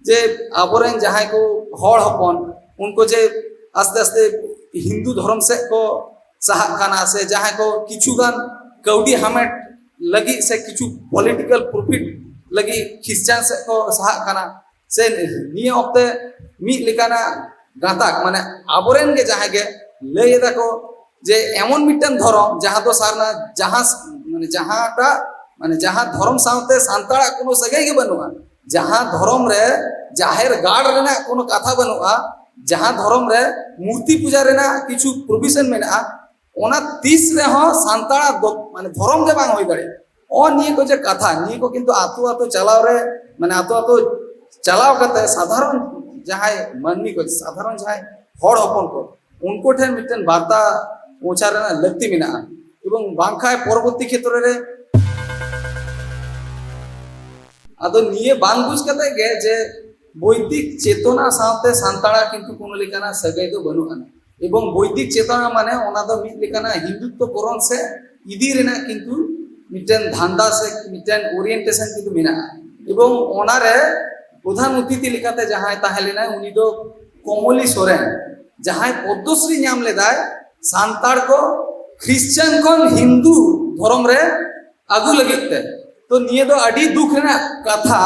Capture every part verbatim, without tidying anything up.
ᱡᱮ ᱟᱵᱚᱨᱮᱱ ᱡᱟᱦᱟᱸᱭ ᱠᱚ ᱦᱚᱲ ᱦᱚᱯᱚᱱ, ᱩᱱᱠᱩ ᱡᱮ ᱟᱥᱛᱮ ᱟᱥᱛᱮ ᱦᱤᱱᱫᱩ ᱫᱷᱚᱨᱚᱢ ᱥᱮᱫ ᱠᱚ ᱥᱟᱦᱟᱜ ᱠᱟᱱᱟ, ᱥᱮ ᱡᱟᱦᱟᱸᱭ ᱠᱚ ᱠᱤᱪᱷᱩ ᱜᱟᱱ ᱠᱟᱹᱣᱰᱤ ᱦᱟᱢᱮᱴ ᱞᱟᱹᱜᱤᱫ ᱥᱮ ᱠᱤᱪᱷᱩ ᱯᱚᱞᱤᱴᱤᱠᱟᱞ ᱯᱨᱚᱯᱷᱤᱴ ᱞᱟᱹᱜᱤᱫ ᱠᱷᱨᱤᱥᱪᱟᱱ ᱥᱮᱫ ᱠᱚ ᱥᱟᱦᱟᱜ ᱠᱟᱱᱟ, ᱥᱮ ᱱᱤᱭᱟᱹ ᱚᱠᱛᱮ ᱢᱤᱫ ᱞᱮᱠᱟᱱᱟᱜ ᱜᱟᱛᱟᱠ, ᱢᱟᱱᱮ ᱟᱵᱚᱨᱮᱱ ᱜᱮ ᱡᱟᱦᱟᱸᱭ ᱜᱮ ᱞᱟᱹᱭ ᱮᱫᱟ ᱠᱚ ᱡᱮ ᱮᱢᱚᱱ ᱢᱤᱫᱴᱮᱱ ᱫᱷᱚᱨᱚᱢ ᱡᱟᱦᱟᱸ ᱫᱚ ᱥᱟᱨᱱᱟ, ᱡᱟᱦᱟᱸ ᱢᱟᱱᱮ ᱡᱟᱦᱟᱸᱴᱟᱜ ᱢᱟᱱᱮ ᱡᱟᱦᱟᱸ ᱫᱷᱚᱨᱚᱢ ᱥᱟᱶᱛᱮ ᱥᱟᱱᱛᱟᱲᱟᱜ ᱠᱳᱱᱳ ᱥᱟᱹᱜᱟᱹᱭ ᱜᱮ ᱵᱟᱹᱱᱩᱜᱼᱟ, ᱡᱟᱦᱟᱸ ᱫᱷᱚᱨᱚᱢ ᱨᱮ ᱡᱟᱦᱮᱨ ᱜᱟᱲ ᱨᱮᱱᱟᱜ ᱠᱳᱱᱳ ᱠᱟᱛᱷᱟ ᱵᱟᱹᱱᱩᱜᱼᱟ, ᱡᱟᱦᱟᱸ ᱫᱷᱚᱨᱚᱢ ᱨᱮ ᱢᱩᱨᱛᱤ ᱯᱩᱡᱟ ᱨᱮᱱᱟᱜ ᱠᱤᱪᱷᱩ ᱯᱨᱚᱵᱷᱤᱥᱚᱱ ᱢᱮᱱᱟᱜᱼᱟ, ᱚᱱᱟ ᱛᱤᱥ ᱨᱮᱦᱚᱸ ᱥᱟᱱᱛᱟᱲᱟᱜ ᱫᱚ ᱢᱟᱱᱮ ᱫᱷᱚᱨᱚᱢ ᱜᱮ ᱵᱟᱝ ᱦᱩᱭ ᱫᱟᱲᱮᱭᱟᱜᱼᱟ᱾ ᱚ ᱱᱤᱭᱟᱹ ᱠᱚ ᱡᱮ ᱠᱟᱛᱷᱟ, ᱱᱤᱭᱟᱹ ᱠᱚ ᱠᱤᱱᱛᱩ ᱟᱛᱳ ᱟᱛᱳ ᱪᱟᱞᱟᱣ ᱨᱮ, ᱢᱟᱱᱮ ᱟᱛᱳ ᱟᱛᱳ ᱪᱟᱞᱟᱣ ᱠᱟᱛᱮ ᱥᱟᱫᱷᱟᱨᱚᱱ ᱡᱟᱦᱟᱸᱭ ᱢᱟᱹᱱᱢᱤ ᱠᱚ, ᱥᱟᱫᱷᱟᱨᱚᱱ ᱡᱟᱦᱟᱸᱭ ᱦᱚᱲ ᱦᱚᱯᱚᱱ ᱠᱚ, ᱩᱱᱠᱩ ᱴᱷᱮᱱ ᱢᱤᱫᱴᱮᱱ ᱵᱟᱨᱛᱟ ᱯᱳᱸᱪᱷᱟ ᱨᱮᱱᱟᱜ ᱞᱟᱹᱠᱛᱤ ᱢᱮᱱᱟᱜᱼᱟ᱾ ᱮᱵᱚᱝ ᱵᱟᱝᱠᱷᱟᱱ ᱯᱚᱨᱚᱵᱚᱨᱛᱤ ᱠᱷᱮᱛᱨᱚ ᱨᱮ ᱟᱫᱚ ᱱᱤᱭᱟᱹ ᱵᱟᱝ ᱵᱩᱡᱽ ᱠᱟᱛᱮ ᱜᱮ ᱡᱮ ᱵᱳᱭᱫᱤᱠ ᱪᱮᱛᱚᱱᱟ ᱥᱟᱶᱛᱮ ᱥᱟᱱᱛᱟᱲᱟᱜ ᱠᱤᱱᱛᱩ ᱠᱳᱱᱳ ᱞᱮᱠᱟᱱᱟᱜ ᱥᱟᱹᱜᱟᱹᱭ ᱫᱚ ᱵᱟᱹᱱᱩᱜ ᱟᱱᱟ᱾ ᱮᱵᱚᱝ ᱵᱳᱭᱫᱤᱠ ᱪᱮᱛᱚᱱᱟ ᱢᱟᱱᱮ ᱚᱱᱟ ᱫᱚ ᱢᱤᱫ ᱞᱮᱠᱟᱱᱟᱜ ᱦᱤᱱᱫᱩᱛᱛᱚ ᱠᱚᱨᱚᱱ ᱥᱮ ᱤᱫᱤ ᱨᱮᱱᱟᱜ ᱠᱤᱱᱛᱩ ᱢᱤᱫᱴᱮᱱ ᱫᱷᱟᱱᱫᱟ ᱥᱮ ᱢᱤᱫᱴᱮᱱ ᱳᱨᱤᱭᱮᱱᱴᱮᱥᱚᱱ ᱠᱤᱱᱛᱩ ᱢᱮᱱᱟᱜᱼᱟ᱾ ᱮᱵᱚᱝ ᱚᱱᱟᱨᱮ ᱯᱨᱚᱫᱷᱟᱱ ᱚᱛᱤᱛᱷᱤ ᱞᱮᱠᱟᱛᱮ ᱡᱟᱦᱟᱸᱭ ᱛᱟᱦᱮᱸ ᱞᱮᱱᱟᱭ, ᱩᱱᱤ ᱫᱚ ᱠᱚᱢᱚᱞᱤ ᱥᱚᱨᱮᱱ, ᱡᱟᱦᱟᱸᱭ ᱯᱚᱫᱽᱢᱚᱥᱨᱤ ᱧᱟᱢ ᱞᱮᱫᱟᱭ ᱥᱟᱱᱛᱟᱲ ᱠᱚ ᱠᱷᱨᱤᱥᱪᱟᱱ ᱠᱷᱚᱱ ᱦᱤᱱᱫᱩ ᱫᱷᱚᱨᱚᱢ ᱨᱮ ᱟᱹᱜᱩ ᱞᱟᱹᱜᱤᱫ ᱛᱮ᱾ ᱛᱚ ᱱᱤᱭᱟᱹ ᱫᱚ ᱟᱹᱰᱤ ᱫᱩᱠ ᱨᱮᱱᱟᱜ ᱠᱟᱛᱷᱟ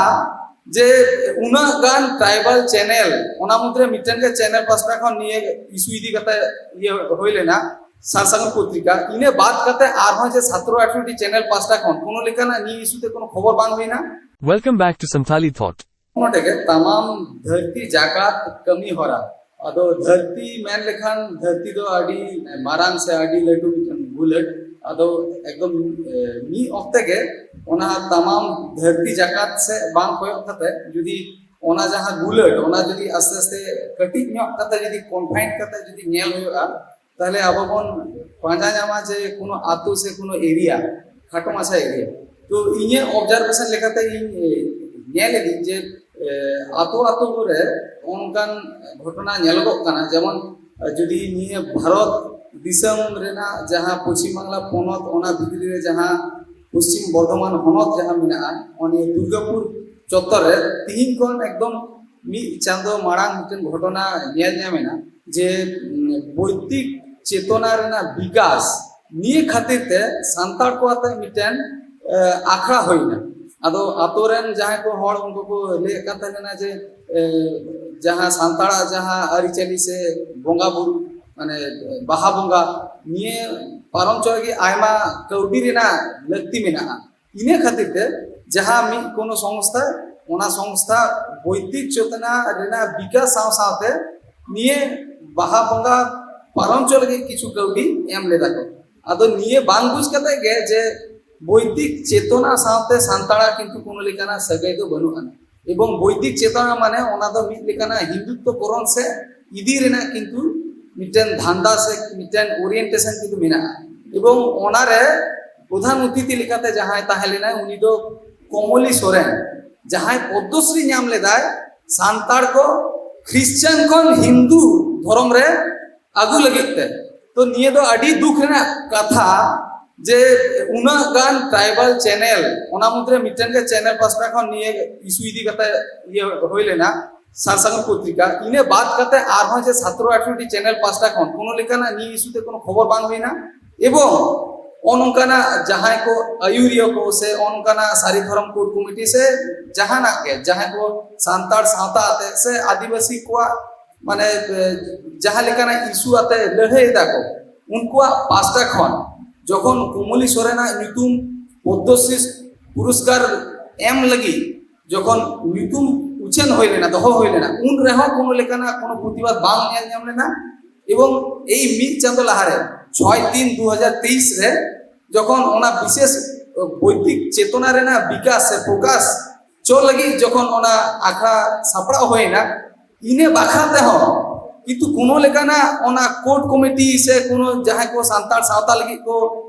ᱡᱮ ᱩᱱᱟᱹᱜ ᱜᱟᱱ ᱴᱨᱟᱭᱵᱟᱞ ᱪᱮᱱᱮᱞ, ᱚᱱᱟ ᱢᱩᱫᱽᱨᱮ ᱢᱤᱫᱴᱮᱱ ᱜᱮ ᱪᱮᱱᱮᱞ ᱯᱟᱥᱴᱟ ᱠᱷᱚᱱ ᱱᱤᱭᱟᱹ ᱤᱥᱩ ᱤᱫᱤ ᱠᱟᱛᱮ ᱤᱭᱟᱹ ᱦᱩᱭ ᱞᱮᱱᱟ, ᱥᱟᱨᱥᱟᱜᱩᱱ ᱯᱚᱛᱨᱤᱠᱟ᱾ ᱤᱱᱟᱹ ᱵᱟᱫ ᱠᱟᱛᱮ ᱟᱨᱦᱚᱸ ᱡᱮ ᱥᱟᱛᱨᱚ ᱟᱴᱷᱨᱚ ᱴᱤ ᱪᱮᱱᱮᱞ ᱯᱟᱥᱴᱟ ᱠᱷᱚᱱ ᱠᱳᱱᱳ ᱞᱮᱠᱟᱱᱟᱜ ᱱᱤᱭᱟᱹ ᱤᱥᱩ ᱛᱮ ᱠᱳᱱᱳ ᱠᱷᱚᱵᱚᱨ ᱵᱟᱝ ᱦᱩᱭᱱᱟ᱾ Welcome back to Santhali Thought. ᱱᱚᱰᱮ ᱜᱮ ᱛᱟᱢᱟᱢ ᱫᱷᱟᱹᱨᱛᱤ ᱡᱟᱠᱟᱛ ᱠᱟᱹᱢᱤ ᱦᱚᱨᱟ᱾ ᱟᱫᱚ ᱫᱷᱟᱹᱨᱛᱤ ᱢᱮᱱ ᱞᱮᱠᱷᱟᱱ ᱫᱷᱟᱹᱨᱛᱤ ᱫᱚ ᱟᱹᱰᱤ ᱢᱟᱨᱟᱝ ᱥᱮ ᱟᱹᱰᱤ ᱞᱟᱹᱴᱩ ᱢᱤᱫᱴᱮᱱ ᱜᱩᱞᱟᱹᱴ᱾ ᱟᱫᱚ ᱮᱠᱫᱚᱢ, ᱮ, ᱢᱤᱫ ᱚᱠᱛᱮ ᱜᱮ ᱚᱱᱟ ᱛᱟᱢᱟᱢ ᱫᱷᱟᱹᱨᱛᱤ ᱡᱟᱠᱟᱛ ᱥᱮᱫ ᱵᱟᱝ ᱠᱚᱭᱚᱜ ᱠᱟᱛᱮ ᱡᱩᱫᱤ ᱚᱱᱟ ᱡᱟᱦᱟᱸ ᱜᱩᱞᱟᱹᱴ, ᱚᱱᱟ ᱡᱩᱫᱤ ᱟᱥᱛᱮ ᱟᱥᱛᱮ ᱠᱟᱹᱴᱤᱡ ᱧᱚᱜ ᱠᱟᱛᱮ ᱡᱩᱫᱤ ᱠᱚᱱᱯᱷᱟᱭᱤᱱ ᱠᱟᱛᱮ ᱡᱩᱫᱤ ᱧᱮᱞ ᱦᱩᱭᱩᱜᱼᱟ, ᱛᱟᱦᱞᱮ ᱟᱵᱚ ᱵᱚᱱ ᱯᱟᱸᱡᱟ ᱧᱟᱢᱟ ᱡᱮ ᱠᱳᱱᱳ ᱟᱛᱳ ᱥᱮ ᱠᱳᱱᱳ ᱮᱨᱤᱭᱟ, ᱠᱷᱟᱴᱚ ᱢᱟᱪᱷᱟ ᱮᱨᱤᱭᱟ᱾ ᱛᱚ ᱤᱧᱟᱹᱜ ᱚᱵᱡᱟᱨᱵᱷᱮᱥᱚᱱ ᱞᱮᱠᱟᱛᱮ ᱤᱧ, ᱮ, ᱧᱮᱞ ᱤᱫᱤᱧ ᱡᱮ, ᱮ, ᱟᱛᱳ ᱟᱛᱳ ᱠᱚᱨᱮ ᱚᱱᱠᱟᱱ ᱜᱷᱚᱴᱚᱱᱟ ᱧᱮᱞᱚᱜᱚᱜ ᱠᱟᱱᱟ, ᱡᱮᱢᱚᱱ, ᱮ, ᱡᱩᱫᱤ ᱱᱤᱭᱟᱹ ᱵᱷᱟᱨᱚᱛ ᱫᱤᱥᱚᱢ ᱨᱮᱱᱟᱜ ᱡᱟᱦᱟᱸ ᱯᱚᱪᱷᱤᱢ ᱵᱟᱝᱞᱟ ᱯᱚᱱᱚᱛ, ᱚᱱᱟ ᱵᱷᱤᱛᱨᱤ ᱨᱮ ᱡᱟᱦᱟᱸ ᱯᱚᱪᱷᱤᱢ ᱵᱚᱨᱫᱷᱚᱢᱟᱱ ᱦᱚᱱᱚᱛ ᱡᱟᱦᱟᱸ ᱢᱮᱱᱟᱜᱼᱟ, ᱚᱱᱟ ᱫᱩᱨᱜᱟᱯᱩᱨ ᱪᱚᱛᱛᱚᱨ ᱨᱮ ᱛᱤᱦᱤᱧ ᱠᱷᱚᱱ ᱮᱠᱫᱚᱢ ᱢᱤᱫ ᱪᱟᱸᱫᱚ ᱢᱟᱲᱟᱝ ᱢᱤᱫᱴᱮᱱ ᱜᱷᱚᱴᱚᱱᱟ ᱧᱮᱞ ᱧᱟᱢ ᱮᱱᱟ, ᱡᱮ ᱩᱢ, ᱵᱳᱭᱫᱤᱠ ᱪᱮᱛᱚᱱᱟ ᱨᱮᱱᱟᱜ ᱵᱤᱠᱟᱥ ᱱᱤᱭᱟᱹ ᱠᱷᱟᱹᱛᱤᱨ ᱛᱮ ᱥᱟᱱᱛᱟᱲ ᱠᱚ ᱟᱛᱮ ᱢᱤᱫᱴᱮᱱ ᱮ, ᱟᱠᱷᱲᱟ ᱦᱩᱭᱱᱟ᱾ ᱟᱫᱚ ᱟᱛᱳ ᱨᱮᱱ ᱡᱟᱦᱟᱸᱭ ᱠᱚ ᱦᱚᱲ, ᱩᱱᱠᱩ ᱠᱚ ᱞᱟᱹᱭᱮᱫ ᱠᱟᱱ ᱛᱟᱦᱮᱸ ᱞᱮᱱᱟ ᱡᱮ ᱮ, ᱡᱟᱦᱟᱸ ᱥᱟᱱᱛᱟᱲᱟᱜ ᱡᱟᱦᱟᱸ ᱟᱹᱨᱤᱪᱟᱹᱞᱤ ᱥᱮ ᱵᱚᱸᱜᱟ ᱵᱩᱨᱩ, ᱢᱟᱱᱮ ᱵᱟᱦᱟ ᱵᱚᱸᱜᱟ, ᱱᱤᱭᱟᱹ ᱯᱟᱨᱚᱢ ᱪᱚ ᱞᱟᱹᱜᱤᱫ ᱟᱭᱢᱟ ᱠᱟᱹᱣᱰᱤ ᱨᱮᱱᱟᱜ ᱞᱟᱹᱠᱛᱤ ᱢᱮᱱᱟᱜᱼᱟ᱾ ᱤᱱᱟᱹ ᱠᱷᱟᱹᱛᱤᱨ ᱛᱮ ᱡᱟᱦᱟᱸ ᱢᱤᱫ ᱠᱳᱱᱳ ᱥᱚᱝᱥᱛᱷᱟ, ᱚᱱᱟ ᱥᱚᱝᱥᱛᱷᱟ ᱵᱳᱭᱫᱤᱠ ᱪᱮᱛᱚᱱᱟ ᱨᱮᱱᱟᱜ ᱵᱤᱠᱟᱥ ᱥᱟᱶ ᱥᱟᱶᱛᱮ ᱱᱤᱭᱟᱹ ᱵᱟᱦᱟ ᱵᱚᱸᱜᱟ ᱯᱟᱨᱚᱢ ᱪᱚ ᱞᱟᱹᱜᱤᱫ ᱠᱤᱪᱷᱩ ᱠᱟᱹᱣᱰᱤ ᱮᱢ ᱞᱮᱫᱟ ᱠᱚ᱾ ᱟᱫᱚ ᱱᱤᱭᱟᱹ ᱵᱟᱝ ᱵᱩᱡᱽ ᱠᱟᱛᱮ ᱜᱮ ᱡᱮ ᱵᱳᱭᱫᱤᱠ ᱪᱮᱛᱚᱱᱟ ᱥᱟᱶᱛᱮ ᱥᱟᱱᱛᱟᱲᱟᱜ ᱠᱤᱱᱛᱩ ᱠᱳᱱᱳ ᱞᱮᱠᱟᱱᱟᱜ ᱥᱟᱹᱜᱟᱹᱭ ᱫᱚ ᱵᱟᱹᱱᱩᱜ ᱟᱱᱟ᱾ ᱮᱵᱚᱝ ᱵᱳᱭᱫᱤᱠ ᱪᱮᱛᱚᱱᱟ ᱢᱟᱱᱮ ᱚᱱᱟ ᱫᱚ ᱢᱤᱫ ᱞᱮᱠᱟᱱᱟᱜ ᱦᱤᱱᱫᱩᱛᱛᱚ ᱠᱚᱨᱚᱱ ᱥᱮ ᱤᱫᱤ ᱨᱮᱱᱟᱜ ᱠᱤᱱᱛᱩ ᱢᱤᱫᱴᱮᱱ ᱫᱷᱟᱱᱫᱟ ᱥᱮ ᱢᱤᱫᱴᱮᱱ ᱳᱨᱤᱭᱮᱱᱴᱮᱥᱚᱱ ᱠᱤᱱᱛᱩ ᱢᱮᱱᱟᱜᱼᱟ᱾ ᱮᱵᱚᱝ ᱚᱱᱟᱨᱮ ᱯᱨᱚᱫᱷᱟᱱ ᱚᱛᱤᱛᱷᱤ ᱞᱮᱠᱟᱛᱮ ᱡᱟᱦᱟᱸᱭ ᱛᱟᱦᱮᱸ ᱞᱮᱱᱟᱭ, ᱩᱱᱤ ᱫᱚ ᱠᱚᱢᱚᱞᱤ ᱥᱚᱨᱮᱱ, ᱡᱟᱦᱟᱸᱭ ᱯᱚᱫᱽᱢᱚᱥᱨᱤ ᱧᱟᱢ ᱞᱮᱫᱟᱭ ᱥᱟᱱᱛᱟᱲ ᱠᱚ ᱠᱷᱨᱤᱥᱪᱟᱱ ᱠᱷᱚᱱ ᱦᱤᱱᱫᱩ ᱫᱷᱚᱨᱚᱢ ᱨᱮ ᱟᱹᱜᱩ ᱞᱟᱹᱜᱤᱫ ᱛᱮ᱾ ᱛᱚ ᱱᱤᱭᱟᱹ ᱫᱚ ᱟᱹᱰᱤ ᱫᱩᱠ ᱨᱮᱱᱟᱜ ᱠᱟᱛᱷᱟ ᱡᱮ ᱩᱱᱟᱹᱜ ᱜᱟᱱ ᱴᱨᱟᱭᱵᱟᱞ ᱪᱮᱱᱮᱞ, ᱚᱱᱟ ᱢᱩᱫᱽᱨᱮ ᱢᱤᱫᱴᱮᱱ ᱜᱮ ᱪᱮᱱᱮᱞ ᱯᱟᱥᱴᱟ ᱠᱷᱚᱱ ᱱᱤᱭᱟᱹ ᱤᱥᱩ ᱤᱫᱤ ᱠᱟᱛᱮ ᱤᱭᱟᱹ ᱦᱩᱭ ᱞᱮᱱᱟ, ᱥᱟᱨ ᱥᱟᱹᱜᱩᱱ ᱯᱚᱛᱨᱤᱠᱟ᱾ ᱤᱱᱟᱹ ᱵᱟᱫ ᱠᱟᱛᱮ ᱟᱨᱦᱚᱸ ᱡᱮ ᱥᱟᱛᱨᱚ ᱟᱴᱷᱨᱚ ᱴᱤ ᱪᱮᱱᱮᱞ ᱯᱟᱥᱴᱟ ᱠᱷᱚᱱ ᱠᱳᱱᱳ ᱞᱮᱠᱟᱱᱟᱜ ᱱᱤᱭᱟᱹ ᱤᱥᱩ ᱛᱮ ᱠᱳᱱᱳ ᱠᱷᱚᱵᱚᱨ ᱵᱟᱝ ᱦᱩᱭᱱᱟ᱾ ᱮᱵᱚᱝ ᱱᱚᱜᱼᱚ ᱱᱚᱝᱠᱟᱱᱟᱜ ᱡᱟᱦᱟᱸᱭ ᱠᱚ ᱟᱹᱭᱩᱨᱤᱭᱟᱹ ᱠᱚ ᱥᱮ ᱱᱚᱜᱼᱚ ᱱᱚᱝᱠᱟᱱᱟᱜ ᱥᱟᱹᱨᱤ ᱫᱷᱚᱨᱚᱢ ᱠᱳᱰ ᱠᱚᱢᱤᱴᱤ ᱥᱮ ᱡᱟᱦᱟᱱᱟᱜ ᱜᱮ, ᱡᱟᱦᱟᱸᱭ ᱠᱚ ᱥᱟᱱᱛᱟᱲ ᱥᱟᱶᱛᱟ ᱟᱛᱮ ᱥᱮ ᱟᱹᱫᱤᱵᱟᱹᱥᱤ ᱠᱚᱣᱟᱜ ᱢᱟᱱᱮ, ᱮ, ᱡᱟᱦᱟᱸ ᱞᱮᱠᱟᱱᱟᱜ ᱤᱥᱩ ᱟᱛᱮ ᱞᱟᱹᱲᱦᱟᱹᱭ ᱮᱫᱟ ᱠᱚ, ᱩᱱᱠᱩᱣᱟᱜ ᱯᱟᱥᱴᱟ ᱠᱷᱚᱱ ᱡᱚᱠᱷᱚᱱ ᱠᱚᱢᱚᱞᱤ ᱥᱚᱨᱮᱱᱟᱜ ᱧᱩᱛᱩᱢ ᱯᱚᱫᱽᱢᱚᱥᱨᱤ ᱯᱩᱨᱚᱥᱠᱟᱨ ᱮᱢ ᱞᱟᱹᱜᱤᱫ ᱡᱚᱠᱷᱚᱱ ᱧᱩᱛᱩᱢ ᱩᱪᱷᱟᱹᱱ ᱦᱩᱭ ᱞᱮᱱᱟ, ᱫᱚᱦᱚ ᱦᱩᱭ ᱞᱮᱱᱟ, ᱩᱱ ᱨᱮᱦᱚᱸ ᱠᱳᱱᱳ ᱞᱮᱠᱟᱱᱟᱜ ᱠᱳᱱᱳ ᱯᱨᱚᱛᱤᱵᱟᱫ ᱵᱟᱝ ᱧᱮᱞ ᱧᱟᱢ ᱞᱮᱱᱟ᱾ ᱮᱵᱚᱝ ᱮᱭ ᱢᱤᱫ ᱪᱟᱸᱫᱚ ᱞᱟᱦᱟᱨᱮ, ᱪᱷᱚᱭ ᱛᱤᱱ ᱫᱩ ᱦᱟᱡᱟᱨ ᱛᱮᱭᱤᱥ ᱨᱮ, ᱡᱚᱠᱷᱚᱱ ᱚᱱᱟ ᱵᱤᱥᱮᱥ ᱵᱳᱭᱫᱤᱠ ᱪᱮᱛᱚᱱᱟ ᱨᱮᱱᱟᱜ ᱵᱤᱠᱟᱥ ᱥᱮ ᱯᱨᱚᱠᱟᱥ ᱪᱚ ᱞᱟᱹᱜᱤᱫ ᱡᱚᱠᱷᱚᱱ ᱚᱱᱟ ᱟᱠᱷᱲᱟ ᱥᱟᱯᱲᱟᱣ ᱦᱩᱭᱱᱟ, ᱤᱱᱟᱹ ᱵᱟᱠᱷᱨᱟ ᱛᱮᱦᱚᱸ ᱠᱤᱱᱛᱩ ᱠᱳᱱᱳ ᱞᱮᱠᱟᱱᱟᱜ ᱚᱱᱟ ᱠᱳᱰ ᱠᱚᱢᱤᱴᱤ ᱥᱮ ᱠᱳᱱᱳ ᱡᱟᱦᱟᱸᱭ ᱠᱚ ᱥᱟᱱᱛᱟᱲ ᱥᱟᱶᱛᱟ ᱞᱟᱹᱜᱤᱫ ᱠᱚ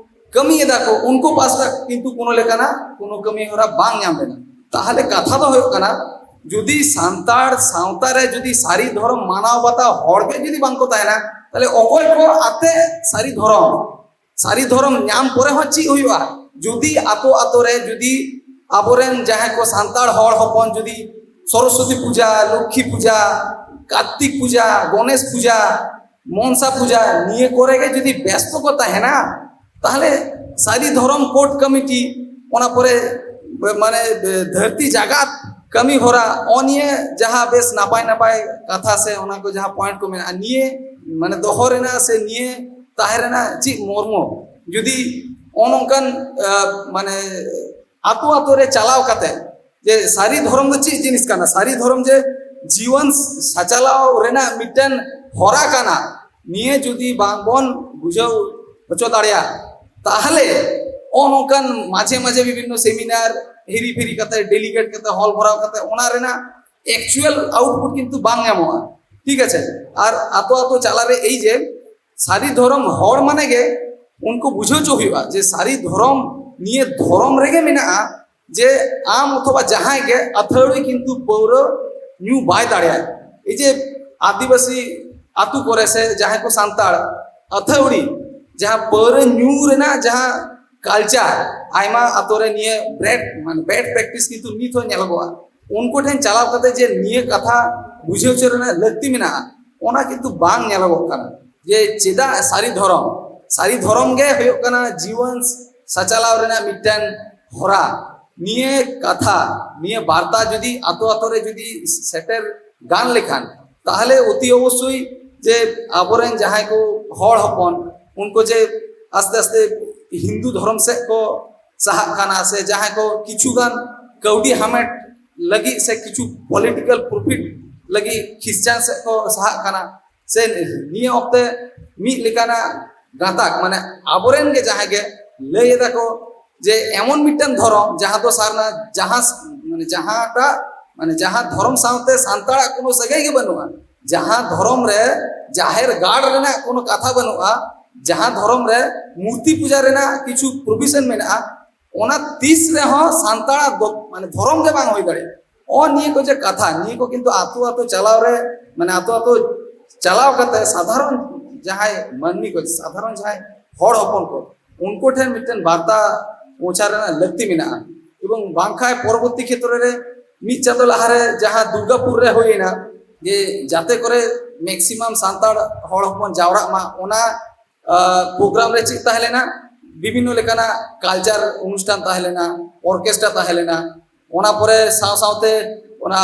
ᱠᱟᱹᱢᱤᱭᱮᱫᱟ ᱠᱚ, ᱩᱱᱠᱩ ᱯᱟᱥᱴᱟ ᱠᱤᱱᱛᱩ ᱠᱳᱱᱳ ᱞᱮᱠᱟᱱᱟᱜ ᱠᱳᱱᱳ ᱠᱟᱹᱢᱤ ᱦᱚᱨᱟ ᱵᱟᱝ ᱧᱟᱢ ᱞᱮᱱᱟ᱾ ᱛᱟᱦᱚᱞᱮ ᱠᱟᱛᱷᱟ ᱫᱚ ᱦᱩᱭᱩᱜ ᱠᱟᱱᱟ, ᱡᱩᱫᱤ ᱥᱟᱱᱛᱟᱲ ᱥᱟᱶᱛᱟ ᱨᱮ ᱡᱩᱫᱤ ᱥᱟᱹᱨᱤ ᱫᱷᱚᱨᱚᱢ ᱢᱟᱱᱟᱣ ᱵᱟᱛᱟᱣ ᱦᱚᱲ ᱜᱮ ᱡᱩᱫᱤ ᱵᱟᱝ ᱠᱚ ᱛᱟᱦᱮᱱᱟ, ᱛᱟᱦᱚᱞᱮ ᱚᱠᱚᱭ ᱠᱚ ᱟᱛᱮ ᱥᱟᱹᱨᱤ ᱫᱷᱚᱨᱚᱢ, ᱥᱟᱹᱨᱤ ᱫᱷᱚᱨᱚᱢ ᱧᱟᱢ ᱯᱚᱨᱮ ᱦᱚᱸ ᱪᱮᱫ ᱦᱩᱭᱩᱜᱼᱟ? ᱡᱩᱫᱤ ᱟᱛᱳ ᱟᱛᱳ ᱨᱮ ᱡᱩᱫᱤ ᱟᱵᱚᱨᱮᱱ ᱡᱟᱦᱟᱸᱭ ᱠᱚ ᱥᱟᱱᱛᱟᱲ ᱦᱚᱲ ᱦᱚᱯᱚᱱ ᱡᱩᱫᱤ ᱥᱚᱨᱚᱥᱚᱛᱤ ᱯᱩᱡᱟ, ᱞᱚᱠᱠᱷᱤ ᱯᱩᱡᱟ, ᱠᱟᱨᱛᱤᱠ ᱯᱩᱡᱟ, ᱜᱚᱱᱮᱥ ᱯᱩᱡᱟ, ᱢᱚᱱᱥᱟ ᱯᱩᱡᱟ ᱱᱤᱭᱟᱹ ᱠᱚᱨᱮ ᱜᱮ ᱡᱩᱫᱤ ᱵᱮᱥᱛᱚ ᱠᱚ ᱛᱟᱦᱮᱱᱟ, ᱛᱟᱦᱞᱮ ᱥᱟᱹᱨᱤ ᱫᱷᱚᱨᱚᱢ ᱠᱳᱰ ᱠᱚᱢᱤᱴᱤ, ᱚᱱᱟ ᱯᱚᱨᱮ ᱢᱟᱱᱮ ᱫᱷᱟᱹᱨᱛᱤ ᱡᱟᱜᱟᱛ ᱠᱟᱹᱢᱤ ᱦᱚᱨᱟ, ᱚ ᱱᱤᱭᱟᱹ ᱡᱟᱦᱟᱸ ᱵᱮᱥ ᱱᱟᱯᱟᱭ ᱱᱟᱯᱟᱭ ᱠᱟᱛᱷᱟ ᱥᱮ ᱚᱱᱟ ᱠᱚ ᱡᱟᱦᱟᱸ ᱯᱚᱭᱮᱱᱴ ᱠᱚ ᱢᱮᱱᱟᱜᱼᱟ, ᱱᱤᱭᱟᱹ ᱢᱟᱱᱮ ᱫᱚᱦᱚ ᱨᱮᱱᱟᱜ ᱥᱮ ᱱᱤᱭᱟᱹ ᱛᱟᱦᱮᱸ ᱨᱮᱱᱟᱜ ᱪᱮᱫ ᱢᱚᱨᱢᱚ, ᱡᱩᱫᱤ ᱚᱱ ᱚᱱᱠᱟᱱ ᱟᱸ, ᱢᱟᱱᱮ ᱟᱛᱳ ᱟᱛᱳ ᱨᱮ ᱪᱟᱞᱟᱣ ᱠᱟᱛᱮ ᱡᱮ ᱥᱟᱹᱨᱤ ᱫᱷᱚᱨᱚᱢ ᱫᱚ ᱪᱮᱫ ᱡᱤᱱᱤᱥ ᱠᱟᱱᱟ, ᱥᱟᱹᱨᱤ ᱫᱷᱚᱨᱚᱢ ᱡᱮ ᱡᱤᱭᱚᱱ ᱥᱟᱪᱟᱞᱟᱣ ᱨᱮᱱᱟᱜ ᱢᱤᱫᱴᱮᱱ ᱦᱚᱨᱟ ᱠᱟᱱᱟ, ᱱᱤᱭᱟᱹ ᱡᱩᱫᱤ ᱵᱟᱝ ᱵᱚᱱ ᱵᱩᱡᱷᱟᱹᱣ ᱦᱚᱪᱚ ᱫᱟᱲᱮᱭᱟᱜᱼᱟ, ᱛᱟᱦᱞᱮ ᱚᱱ ᱚᱱᱠᱟᱱ ᱢᱟᱡᱷᱮ ᱢᱟᱡᱷᱮ ᱵᱤᱵᱷᱤᱱᱱᱚ ᱥᱮᱢᱤᱱᱟᱨ ᱦᱤᱨᱤ ᱯᱷᱤᱨᱤ ᱠᱟᱛᱮ, ᱰᱮᱞᱤᱜᱮᱴ ᱠᱟᱛᱮ, ᱦᱚᱞ ᱵᱷᱚᱨᱟᱣ ᱠᱟᱛᱮ ᱚᱱᱟ ᱨᱮᱱᱟᱜ ᱮᱠᱪᱩᱭᱟᱞ ᱟᱣᱩᱴᱯᱩᱴ ᱠᱤᱱᱛᱩ ᱵᱟᱝ ᱧᱟᱢᱚᱜᱼᱟ᱾ ᱴᱷᱤᱠ ᱟᱪᱷᱮ? ᱟᱨ ᱟᱛᱳ ᱟᱛᱳ ᱪᱟᱞᱟᱣ ᱨᱮ ᱮᱭ ᱡᱮ ᱥᱟᱹᱨᱤ ᱫᱷᱚᱨᱚᱢ ᱦᱚᱲ ᱢᱟᱱᱮ ᱜᱮ ᱩᱱᱠᱩ ᱵᱩᱡᱷᱟᱹᱣ ᱦᱚᱪᱚ ᱦᱩᱭᱩᱜᱼᱟ ᱡᱮ ᱥᱟᱹᱨᱤ ᱫᱷᱚᱨᱚᱢ ᱱᱤᱭᱟᱹ ᱫᱷᱚᱨᱚᱢ ᱨᱮᱜᱮ ᱢᱮᱱᱟᱜᱼᱟ ᱡᱮ ᱟᱢ ᱚᱛᱷᱚᱵᱟ ᱡᱟᱦᱟᱸᱭ ᱜᱮ ᱟᱹᱛᱷᱟᱹᱲᱤ ᱠᱤᱱᱛᱩ ᱯᱟᱹᱣᱨᱟᱹ ᱧᱩ ᱵᱟᱭ ᱫᱟᱲᱮᱭᱟᱜᱼᱟ᱾ ᱮᱭ ᱡᱮ ᱟᱹᱫᱤᱵᱟᱹᱥᱤ ᱟᱹᱛᱩ ᱠᱚᱨᱮ ᱥᱮ ᱡᱟᱦᱟᱸᱭ ᱠᱚ ᱥᱟᱱᱛᱟᱲ ᱟᱹᱛᱷᱟᱹᱲᱤ ᱡᱟᱦᱟᱸ ᱯᱟᱹᱣᱨᱟᱹ ᱧᱩ ᱨᱮᱱᱟᱜ ᱡᱟᱦᱟᱸ ᱠᱟᱞᱪᱟᱨ, ᱟᱭᱢᱟ ᱟᱛᱳ ᱨᱮ ᱱᱤᱭᱟᱹ ᱵᱮᱰ ᱢᱟᱱᱮ ᱵᱮᱰ ᱯᱨᱮᱠᱴᱤᱥ ᱠᱤᱱᱛᱩ ᱱᱤᱛ ᱦᱚᱸ ᱧᱮᱞᱚᱜᱚᱜᱼᱟ᱾ ᱩᱱᱠᱩ ᱴᱷᱮᱱ ᱪᱟᱞᱟᱣ ᱠᱟᱛᱮ ᱡᱮ ᱱᱤᱭᱟᱹ ᱠᱟᱛᱷᱟ ᱵᱩᱡᱷᱟᱹᱣ ᱦᱚᱪᱚ ᱨᱮᱱᱟᱜ ᱞᱟᱹᱠᱛᱤ ᱢᱮᱱᱟᱜᱼᱟ, ᱚᱱᱟ ᱠᱤᱱᱛᱩ ᱵᱟᱝ ᱧᱮᱞᱚᱜᱚᱜ ᱠᱟᱱᱟ᱾ ᱡᱮ ᱪᱮᱫᱟᱜ ᱥᱟᱹᱨᱤ ᱫᱷᱚᱨᱚᱢ, ᱥᱟᱹᱨᱤ ᱫᱷᱚᱨᱚᱢ ᱜᱮ ᱦᱩᱭᱩᱜ ᱠᱟᱱᱟ ᱡᱤᱭᱚᱱ ᱥᱟᱪᱟᱞᱟᱣ ᱨᱮᱱᱟᱜ ᱢᱤᱫᱴᱮᱱ ᱦᱚᱨᱟ᱾ ᱱᱤᱭᱟᱹ ᱠᱟᱛᱷᱟ, ᱱᱤᱭᱟᱹ ᱵᱟᱨᱛᱟ ᱡᱩᱫᱤ ᱟᱛᱳ ᱟᱛᱳ ᱨᱮ ᱡᱩᱫᱤ ᱥᱮᱴᱮᱨ ᱜᱟᱱ ᱞᱮᱠᱷᱟᱱ, ᱛᱟᱦᱞᱮ ᱚᱛᱤ ᱚᱵᱚᱥᱥᱳᱭ ᱡᱮ ᱟᱵᱚᱨᱮᱱ ᱡᱟᱦᱟᱸᱭ ᱠᱚ ᱦᱚᱲ ᱦᱚᱯᱚᱱ, ᱩᱱᱠᱩ ᱡᱮ ᱟᱥᱛᱮ ᱟᱥᱛᱮ ᱦᱤᱱᱫᱩ ᱫᱷᱚᱨᱚᱢ ᱥᱮᱫ ᱠᱚ ᱥᱟᱦᱟᱜ ᱠᱟᱱᱟ, ᱥᱮ ᱡᱟᱦᱟᱸᱭ ᱠᱚ ᱠᱤᱪᱷᱩ ᱜᱟᱱ ᱠᱟᱹᱣᱰᱤ ᱦᱟᱢᱮᱴ ᱞᱟᱹᱜᱤᱫ ᱥᱮ ᱠᱤᱪᱷᱩ ᱯᱚᱞᱤᱴᱤᱠᱟᱞ ᱯᱨᱚᱯᱷᱤᱴ ᱞᱟᱹᱜᱤᱫ ᱠᱷᱨᱤᱥᱪᱟᱱ ᱥᱮᱫ ᱠᱚ ᱥᱟᱦᱟᱜ ᱠᱟᱱᱟ, ᱥᱮ ᱱᱤᱭᱟᱹ ᱚᱠᱛᱮ ᱢᱤᱫ ᱞᱮᱠᱟᱱᱟᱜ ᱜᱟᱛᱟᱠ, ᱢᱟᱱᱮ ᱟᱵᱚᱨᱮᱱ ᱜᱮ ᱡᱟᱦᱟᱸᱭ ᱜᱮ ᱞᱟᱹᱭ ᱮᱫᱟ ᱠᱚ ᱡᱮ ᱮᱢᱚᱱ ᱢᱤᱫᱴᱟᱝ ᱫᱷᱚᱨᱚᱢ ᱡᱟᱦᱟᱸ ᱫᱚ ᱥᱟᱨᱱᱟ, ᱡᱟᱦᱟᱸ ᱢᱟᱱᱮ ᱡᱟᱦᱟᱸᱴᱟᱜ ᱢᱟᱱᱮ ᱡᱟᱦᱟᱸ ᱫᱷᱚᱨᱚᱢ ᱥᱟᱶᱛᱮ ᱥᱟᱱᱛᱟᱲᱟᱜ ᱠᱳᱱᱳ ᱥᱟᱹᱜᱟᱹᱭ ᱜᱮ ᱵᱟᱹᱱᱩᱜᱼᱟ, ᱡᱟᱦᱟᱸ ᱫᱷᱚᱨᱚᱢ ᱨᱮ ᱡᱟᱦᱮᱨ ᱜᱟᱲ ᱨᱮᱱᱟᱜ ᱠᱳᱱᱳ ᱠᱟᱛᱷᱟ ᱵᱟᱹᱱᱩᱜᱼᱟ, ᱡᱟᱦᱟᱸ ᱫᱷᱚᱨᱚᱢ ᱨᱮ ᱢᱩᱨᱛᱤ ᱯᱩᱡᱟ ᱨᱮᱱᱟᱜ ᱠᱤᱪᱷᱩ ᱯᱨᱚᱵᱷᱤᱥᱚᱱ ᱢᱮᱱᱟᱜᱼᱟ, ᱚᱱᱟ ᱛᱤᱥ ᱨᱮᱦᱚᱸ ᱥᱟᱱᱛᱟᱲᱟᱜ ᱫᱚ ᱢᱟᱱᱮ ᱫᱷᱚᱨᱚᱢ ᱜᱮ ᱵᱟᱝ ᱦᱩᱭ ᱫᱟᱲᱮᱭᱟᱜᱼᱟ᱾ ᱚ ᱱᱤᱭᱟᱹ ᱠᱚ ᱡᱮ ᱠᱟᱛᱷᱟ, ᱱᱤᱭᱟᱹ ᱠᱚ ᱠᱤᱱᱛᱩ ᱟᱛᱳ ᱟᱛᱳ ᱪᱟᱞᱟᱣ ᱨᱮ, ᱢᱟᱱᱮ ᱟᱛᱳ ᱟᱛᱳ ᱪᱟᱞᱟᱣ ᱠᱟᱛᱮ ᱥᱟᱫᱷᱟᱨᱚᱱ ᱡᱟᱦᱟᱸᱭ ᱢᱟᱹᱱᱢᱤ ᱠᱚ, ᱥᱟᱫᱷᱟᱨᱚᱱ ᱡᱟᱦᱟᱸᱭ ᱦᱚᱲ ᱦᱚᱯᱚᱱ ᱠᱚ, ᱩᱱᱠᱩ ᱴᱷᱮᱱ ᱢᱤᱫᱴᱮᱱ ᱵᱟᱨᱛᱟ ᱯᱳᱸᱪᱷᱟ ᱨᱮᱱᱟᱜ ᱞᱟᱹᱠᱛᱤ ᱢᱮᱱᱟᱜᱼᱟ᱾ ᱮᱵᱚᱝ ᱵᱟᱝᱠᱷᱟᱱ ᱯᱚᱨᱚᱵᱚᱨᱛᱤ ᱠᱷᱮᱛᱨᱚ ᱨᱮ ᱢᱤᱫ ᱪᱟᱸᱫᱚ ᱞᱟᱦᱟᱨᱮ ᱡᱟᱦᱟᱸ ᱫᱩᱨᱜᱟᱯᱩᱨ ᱨᱮ ᱦᱩᱭᱮᱱᱟ, ᱡᱮ ᱡᱟᱛᱮ ᱠᱚᱨᱮ ᱢᱮᱠᱥᱤᱢᱟᱢ ᱥᱟᱱᱛᱟᱲ ᱦᱚᱲ ᱦᱚᱯᱚᱱ ᱡᱟᱣᱨᱟᱜ ᱢᱟ, ᱚᱱᱟ ᱯᱨᱳᱜᱨᱟᱢ ᱨᱮ ᱪᱮᱫ ᱛᱟᱦᱮᱸ ᱞᱮᱱᱟ? ᱵᱤᱵᱷᱤᱱᱱᱚ ᱞᱮᱠᱟᱱᱟᱜ ᱠᱟᱞᱪᱟᱨ ᱚᱱᱩᱥᱴᱷᱟᱱ ᱛᱟᱦᱮᱸ ᱞᱮᱱᱟ, ᱚᱨᱠᱮᱥᱴᱨᱟ ᱛᱟᱦᱮᱸ ᱞᱮᱱᱟ, ᱚᱱᱟ ᱯᱚᱨᱮ ᱥᱟᱶ ᱥᱟᱶᱛᱮ ᱚᱱᱟ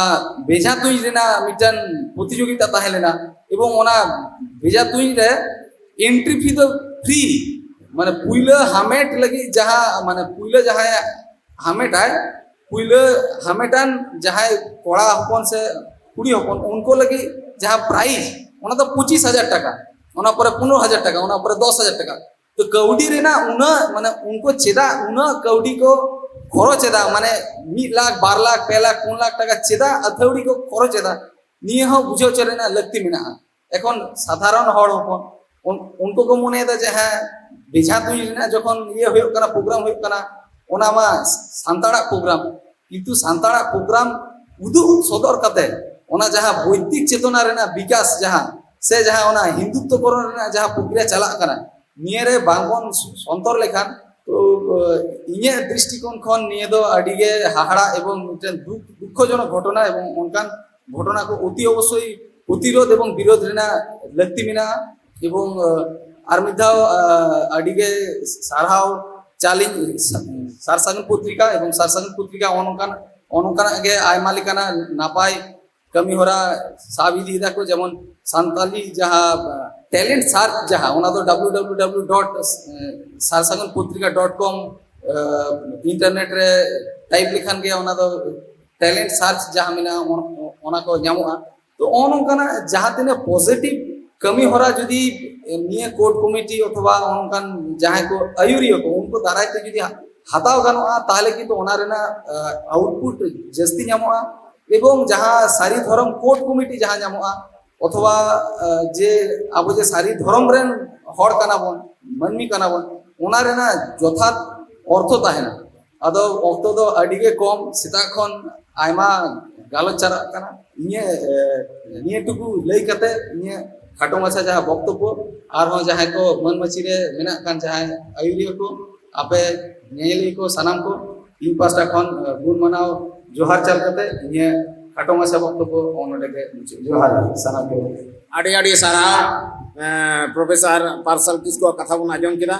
ᱵᱮᱡᱷᱟ ᱛᱩᱧ ᱨᱮᱱᱟᱜ ᱢᱤᱫᱴᱟᱝ ᱯᱨᱚᱛᱤᱡᱳᱜᱤᱛᱟ ᱛᱟᱦᱮᱸ ᱞᱮᱱᱟ᱾ ᱮᱵᱚᱝ ᱚᱱᱟ ᱵᱮᱡᱷᱟ ᱛᱩᱧ ᱨᱮ ᱮᱱᱴᱨᱤ ᱯᱷᱤ ᱫᱚ ᱯᱷᱨᱤ, ᱢᱟᱱᱮ ᱯᱩᱭᱞᱟᱹ ᱦᱟᱢᱮᱴ ᱞᱟᱹᱜᱤᱫ ᱡᱟᱦᱟᱸ, ᱢᱟᱱᱮ ᱯᱩᱭᱞᱟᱹ ᱡᱟᱦᱟᱸᱭᱟᱜ ᱦᱟᱢᱮᱴᱟᱭ, ᱯᱩᱭᱞᱟᱹ ᱦᱟᱢᱮᱴᱟᱱ ᱡᱟᱦᱟᱸᱭ ᱠᱚᱲᱟ ᱦᱚᱯᱚᱱ ᱥᱮ ᱠᱩᱲᱤ ᱦᱚᱯᱚᱱ, ᱩᱱᱠᱩ ᱞᱟᱹᱜᱤᱫ ᱡᱟᱦᱟᱸ ᱯᱨᱟᱭᱤᱡᱽ, ᱚᱱᱟ ᱫᱚ ᱯᱚᱸᱪᱤᱥ ᱦᱟᱡᱟᱨ ᱴᱟᱠᱟ, ᱚᱱᱟ ᱯᱚᱨᱮ ᱯᱚᱱᱨᱚ ᱦᱟᱡᱟᱨ ᱴᱟᱠᱟ, ᱚᱱᱟ ᱯᱚᱨᱮ ᱫᱚᱥ ᱦᱟᱡᱟᱨ ᱴᱟᱠᱟ᱾ ᱛᱚ ᱠᱟᱹᱣᱰᱤ ᱨᱮᱱᱟᱜ ᱩᱱᱟᱹᱜ, ᱢᱟᱱᱮ ᱩᱱᱠᱩ ᱪᱮᱫᱟᱜ ᱩᱱᱟᱹᱜ ᱠᱟᱹᱣᱰᱤ ᱠᱚ ᱠᱷᱚᱨᱚᱪ ᱮᱫᱟ? ᱢᱟᱱᱮ ᱢᱤᱫ ᱞᱟᱠᱷ, ᱵᱟᱨ ᱞᱟᱠᱷ, ᱯᱮ ᱞᱟᱠᱷ, ᱯᱩᱱ ᱞᱟᱠᱷ ᱴᱟᱠᱟ ᱪᱮᱫᱟᱜ ᱟᱹᱛᱷᱟᱹᱣᱲᱤ ᱠᱚ ᱠᱷᱚᱨᱚᱪ ᱮᱫᱟ? ᱱᱤᱭᱟᱹ ᱦᱚᱸ ᱵᱩᱡᱷᱟᱹᱣ ᱦᱚᱪᱚ ᱨᱮᱱᱟᱜ ᱞᱟᱹᱠᱛᱤ ᱢᱮᱱᱟᱜᱼᱟ᱾ ᱮᱠᱷᱚᱱ ᱥᱟᱫᱷᱟᱨᱚᱱ ᱦᱚᱲ ᱦᱚᱯᱚᱱ ᱩᱱ-, ᱩᱱᱠᱩ ᱠᱚ ᱢᱚᱱᱮᱭᱮᱫᱟ ᱡᱮ ᱦᱮᱸ, ᱵᱮᱡᱷᱟ ᱛᱩᱧ ᱨᱮᱱᱟᱜ ᱡᱚᱠᱷᱚᱱ ᱤᱭᱟᱹ ᱦᱩᱭᱩᱜ ᱠᱟᱱᱟ, ᱯᱨᱳᱜᱨᱟᱢ ᱦᱩᱭᱩᱜ ᱠᱟᱱᱟ, ᱚᱱᱟ ᱢᱟ ᱥᱟᱱᱛᱟᱲᱟᱜ ᱯᱨᱳᱜᱨᱟᱢ, ᱠᱤᱱᱛᱩ ᱥᱟᱱᱛᱟᱲᱟᱜ ᱯᱨᱳᱜᱨᱟᱢ ᱩᱫᱩᱜ ᱥᱚᱫᱚᱨ ᱠᱟᱛᱮ ᱚᱱᱟ ᱡᱟᱦᱟᱸ ᱵᱳᱭᱫᱤᱠ ᱪᱮᱛᱚᱱᱟ ᱨᱮᱱᱟᱜ ᱵᱤᱠᱟᱥ, ᱡᱟᱦᱟᱸ ᱥᱮ ᱡᱟᱦᱟᱸ ᱚᱱᱟ ᱦᱤᱱᱫᱩᱛᱛᱚ ᱠᱚᱨᱚᱱ ᱨᱮᱱᱟᱜ ᱡᱟᱦᱟᱸ ᱯᱨᱚᱠᱨᱤᱭᱟ ᱪᱟᱞᱟᱜ ᱠᱟᱱᱟ, ᱱᱤᱭᱟᱹ ᱨᱮ ᱵᱟᱝᱵᱚᱱ ᱥᱚᱱᱛᱚᱨ ᱞᱮᱠᱷᱟᱱ, ᱛᱚ, ᱤᱧᱟᱹᱜ ᱫᱨᱤᱥᱴᱤᱠᱳᱱ ᱠᱷᱚᱱ ᱱᱤᱭᱟᱹ ᱫᱚ ᱟᱹᱰᱤ ᱜᱮ ᱦᱟᱦᱟᱲᱟ ᱮᱵᱚᱝ ᱢᱤᱫᱴᱮᱱ ᱫᱩᱠ, ᱫᱩᱠᱠᱷᱚᱡᱚᱱᱚᱠ ᱜᱷᱚᱴᱚᱱᱟ, ᱮᱵᱚᱝ ᱚᱱᱠᱟᱱ ᱜᱷᱚᱴᱚᱱᱟ ᱠᱚ ᱚᱛᱤ ᱚᱵᱚᱥᱥᱳᱭ ᱯᱨᱚᱛᱤᱨᱳᱫᱷ ᱮᱵᱚᱝ ᱵᱤᱨᱳᱫᱷ ᱨᱮᱱᱟᱜ ᱞᱟᱹᱠᱛᱤ ᱢᱮᱱᱟᱜᱼᱟ᱾ ᱮᱵᱚᱝ, ᱟᱨ ᱢᱤᱫ ᱫᱷᱟᱣ ᱟᱹᱰᱤ ᱜᱮ ᱥᱟᱨᱦᱟᱣ ᱪᱟᱞᱤᱧ ᱥᱟᱨ ᱥᱟᱹᱜᱩᱱ ᱯᱚᱛᱨᱤᱠᱟ ᱮᱵᱚᱝ ᱥᱟᱨ ᱥᱟᱹᱜᱩᱱ ᱯᱚᱛᱨᱤᱠᱟ ᱱᱚᱜᱼᱚ ᱱᱚᱝᱠᱟᱱ, ᱱᱚᱜᱼᱚ ᱱᱚᱝᱠᱟᱱᱟᱜ ᱜᱮ ᱟᱭᱢᱟ ᱞᱮᱠᱟᱱᱟᱜ ᱱᱟᱯᱟᱭ ᱠᱟᱹᱢᱤ ᱦᱚᱨᱟ ᱥᱟᱵ ᱤᱫᱤᱭᱮᱫᱟ ᱠᱚ, ᱡᱮᱢᱚᱱ ᱥᱟᱱᱛᱟᱞᱤ ᱡᱟᱦᱟᱸ ᱴᱮᱞᱮᱱᱴ ᱥᱟᱨᱪ, ᱡᱟᱦᱟᱸ ᱚᱱᱟ ᱫᱚ ᱰᱟᱵᱞᱤᱭᱩ ᱰᱟᱵᱞᱤᱭᱩ ᱰᱟᱵᱞᱤᱭᱩ ᱰᱚᱴ ᱥᱟᱨ ᱥᱟᱹᱜᱩᱱ ᱯᱚᱛᱨᱤᱠᱟ ᱰᱚᱴ ᱠᱚᱢ ᱤᱱᱴᱟᱨᱱᱮᱴ ᱨᱮ ᱴᱟᱭᱤᱯ ᱞᱮᱠᱷᱟᱱ ᱜᱮ ᱚᱱᱟ ᱫᱚ ᱴᱮᱞᱮᱱᱴ ᱥᱟᱨᱪ ᱡᱟᱦᱟᱸ ᱢᱮᱱᱟᱜᱼᱟ, ᱚᱱ-, ᱚᱱᱟ ᱠᱚ ᱧᱟᱢᱚᱜᱼᱟ᱾ ᱛᱚ ᱱᱚᱜᱼᱚ ᱱᱚᱝᱠᱟᱱᱟᱜ ᱡᱟᱦᱟᱸ ᱛᱤᱱᱟᱹᱜ ᱯᱚᱡᱤᱴᱤᱵᱷ ᱠᱟᱹᱢᱤ ᱦᱚᱨᱟ ᱡᱩᱫᱤ ᱱᱤᱭᱟᱹ ᱠᱳᱨ ᱠᱚᱢᱤᱴᱤ ᱚᱛᱷᱚᱵᱟ ᱚᱱᱠᱟᱱ ᱡᱟᱦᱟᱸᱭ ᱠᱚ ᱟᱹᱭᱩᱨᱤᱭᱟᱹ ᱠᱚ, ᱩᱱᱠᱩ ᱫᱟᱨᱟᱭ ᱛᱮ ᱡᱩᱫᱤ ᱦᱟᱛᱟᱣ ᱜᱟᱱᱚᱜᱼᱟ, ᱛᱟᱦᱚᱞᱮ ᱠᱤᱱᱛᱩ ᱚᱱᱟ ᱨᱮᱱᱟᱜ ᱟᱣᱩᱴᱯᱩᱴ ᱡᱟᱹᱥᱛᱤ ᱧᱟᱢᱚᱜᱼᱟ᱾ ᱮᱵᱚᱝ ᱡᱟᱦᱟᱸ ᱥᱟᱹᱨᱤ ᱫᱷᱚᱨᱚᱢ ᱠᱳᱰ ᱠᱚᱢᱤᱴᱤ ᱡᱟᱦᱟᱸ ᱧᱟᱢᱚᱜᱼᱟ, ᱚᱛᱷᱚᱵᱟ ᱡᱮ ᱟᱵᱚ ᱡᱮ ᱥᱟᱹᱨᱤ ᱫᱷᱚᱨᱚᱢ ᱨᱮᱱ ᱦᱚᱲ ᱠᱟᱱᱟ ᱵᱚᱱ, ᱢᱟᱹᱱᱢᱤ ᱠᱟᱱᱟ ᱵᱚᱱ, ᱚᱱᱟ ᱨᱮᱱᱟᱜ ᱡᱚᱛᱷᱟᱛ ᱚᱨᱛᱷᱚ ᱛᱟᱦᱮᱱᱟ᱾ ᱟᱫᱚ ᱚᱠᱛᱚ ᱫᱚ ᱟᱹᱰᱤ ᱜᱮ ᱠᱚᱢ, ᱥᱮᱛᱟᱜ ᱠᱷᱚᱱ ᱟᱭᱢᱟ ᱜᱟᱞᱚᱪ ᱪᱟᱞᱟᱜ ᱠᱟᱱᱟ᱾ ᱱᱤᱭᱟᱹ, ᱮ, ᱱᱤᱭᱟᱹ ᱴᱩᱠᱩ ᱞᱟᱹᱭ ᱠᱟᱛᱮ ᱤᱧᱟᱹᱜ ᱠᱷᱟᱴᱚ ᱢᱟᱪᱷᱟ ᱡᱟᱦᱟᱸ ᱵᱚᱠᱛᱚᱵᱵᱚ, ᱟᱨᱦᱚᱸ ᱡᱟᱦᱟᱸᱭ ᱠᱚ ᱢᱟᱹᱱ ᱢᱟᱹᱪᱤ ᱨᱮ ᱢᱮᱱᱟᱜ ᱠᱟᱱ ᱡᱟᱦᱟᱸᱭ ᱟᱹᱭᱩᱨᱤᱭᱟᱹ ᱠᱚ, ᱟᱯᱮ ᱧᱮᱧᱮᱞᱤᱭᱟᱹ ᱠᱚ ᱥᱟᱱᱟᱢ ᱠᱚ, ᱤᱧ ᱯᱟᱦᱴᱟ ᱠᱷᱚᱱ ᱜᱩᱱ ᱢᱟᱱᱟᱣ ᱡᱚᱦᱟᱨ ᱪᱟᱞ ᱠᱟᱛᱮ ᱤᱧᱟᱹᱜ ᱠᱷᱟᱴᱚ ᱢᱟᱪᱷᱟ ᱵᱚᱠᱛᱚᱵᱵᱚ ᱱᱚᱰᱮ ᱜᱮ ᱢᱩᱪᱟᱹᱫ᱾ ᱡᱚᱦᱟᱨ ᱥᱟᱱᱟᱢ ᱠᱚ᱾ ᱟᱹᱰᱤ ᱟᱹᱰᱤ ᱥᱟᱨᱦᱟᱣ ᱯᱨᱚᱯᱷᱮᱥᱚᱨ ᱯᱟᱨᱥᱟᱞ ᱠᱤᱥᱠᱩᱣᱟᱜ ᱠᱟᱛᱷᱟ ᱵᱚᱱ ᱟᱸᱡᱚᱢ ᱠᱮᱫᱟ᱾